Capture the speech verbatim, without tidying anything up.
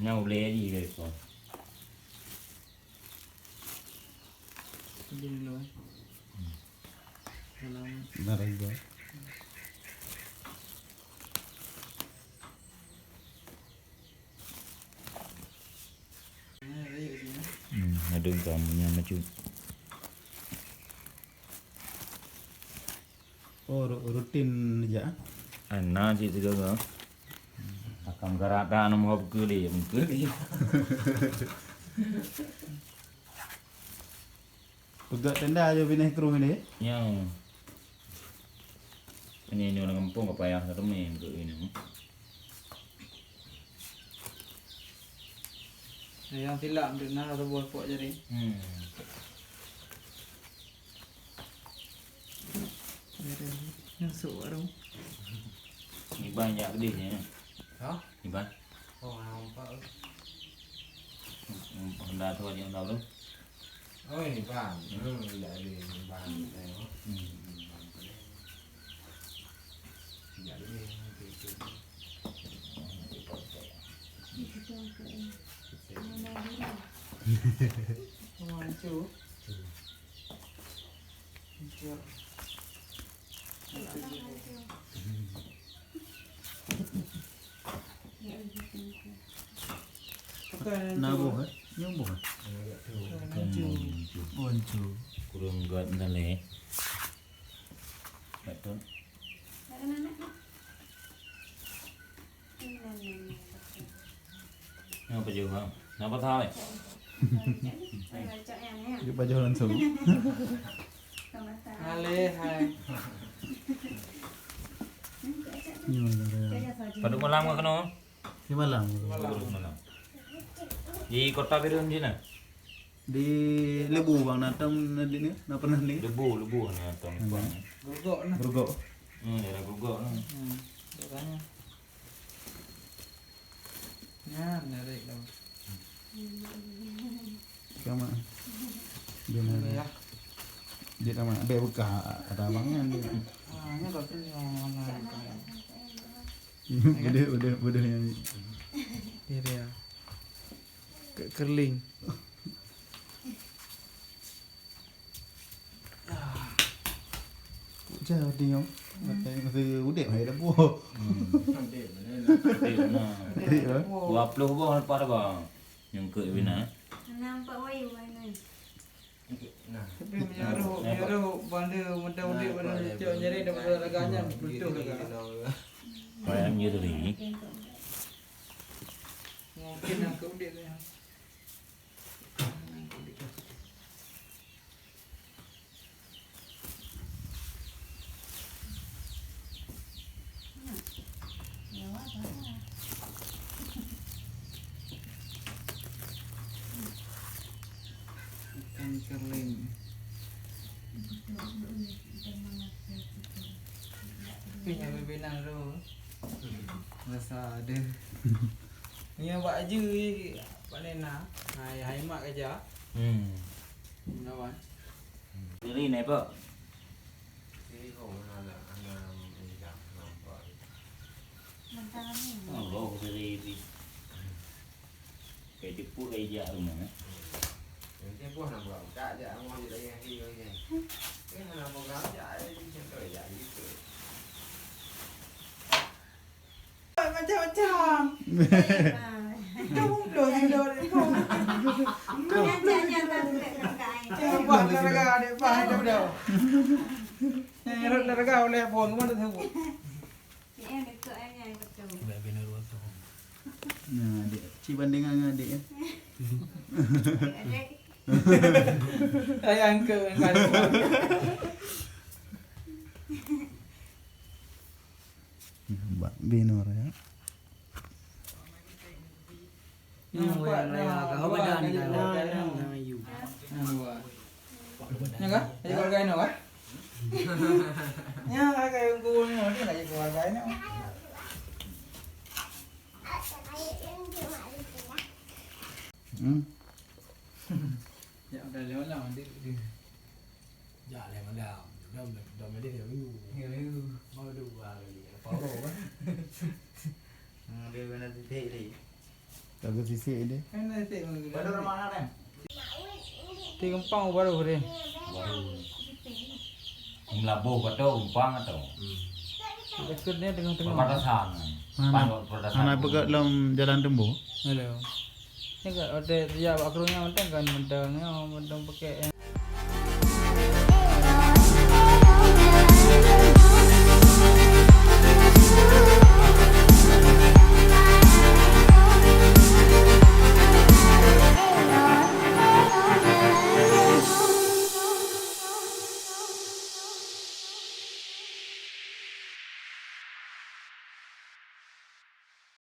Nyang ulèe jih lé ko. Jadi dulu, eh. Dalam. Benar juga. Hmm, ada kamu yang macam. Oh, ru-, rutin jak, ah? Ana cit sigoe. Akan gerak dah nama buku li, buku li. Peugah tenda aja bineh kruh ni. Ya. Ini, ini orang kampung apa ya, satu main ke ini. Yang silap untuk nah satu buah pok jari. Hmm. Nyusuk baru. Iban jak pedih ni. Ha? Iban. Oh, nampak. Honda tu aja honda baru. Oh, ini ban. Hmm, tidak ada ini ban. Hmm. Tidak ada ini. Itu tu. Itu tu. Mana dia? Oh, hancur. Na boh, eh? Nyoe boh, eh? Oh, hancur. Kurang gèt na lé. Betul. Napa jaweueb, ha? Napa tahu, eh? Dia pajoh langsung. Aleh, hai. Padum malam ka keunoe? Di malam. Padum malam. Di Kota Bireuen di na? Di Leubue, bang, na tom na di ni, na pernah ni? Leubue, Leubue na tom. Gerugok na. Gerugok. Hmm, daerah Gerugok na. Hmm, daerahnya. Nyan, narik dah. Sama. Dia narik. Ya. Dia sama. Dia buka ada abang kan dia. Ah, ni kau tu yang mana? Udah, udah, udah yang ni. Dia dia. Ke-, kerling. Kok jadi nyoe? Makai masa udép hai dah buah. Hmm. Udép mana? Udép mana? Udép, eh? Dua puluh buah lepas dah, bang. Nyangkut bina. Nampak wayu, wayu. Tapi meunyoe roh, meunyoe roh banda muda udép pada cok jari dah pada laga nyan, beutôi laga. Bayang je tadi. Mungkin nyangkut udép tu. Ikan kering. Tapi nyang bibina tu rasa ada. Nyoe bak aju, bak lena. Hai, hai mak kerja. Hmm. Lawan. Diri ni, Pak? Diri kau mana lah, anak mencah nampak. Mentang ni. Allah, diri ni. Kayak jeput, kayak jak rumah, eh. Nanti buah nak buka, buka je, amoh je lagi, lagi, lagi. Eh, mana buka, jak, eh, macam tu, jak gitu. Macam-macam. Dah mudah sila ni. Dah mudah. Bah, dah rega, dah, bah, dah, dah. Eh, rot dah rega oleh pun, mana tahu. Nah, adik. Ci bandingan dengan adik, ya. Sayang ke, kan? Bak Binur, ya. Nampak dah, kawan dah, kawan dah. Nya kah? Ayo keluarga ino kah? Nya kah, kayu guru ni, dia nak jadi keluarga ino. Hmm. Ya, udah lewat lah, nanti dia. Jak lé malam. Dom, dom dia, dia minggu. Ya, minggu. Mau dua kali. Apa roh kan? Hmm, dia kena titik tadi. Lagu sisik deh. Baru rumah anak kan? Di Kempang baru deh. Baru. Meulaboh atau umpang atau? Dekat ni tengah-tengah. Perbatasan. Hana, Pan perbatasan. Hana peugah lom jalan tembu. Hello. Ni kat hotel dia bak krunya mantong kan mantong nyoe mantong pakai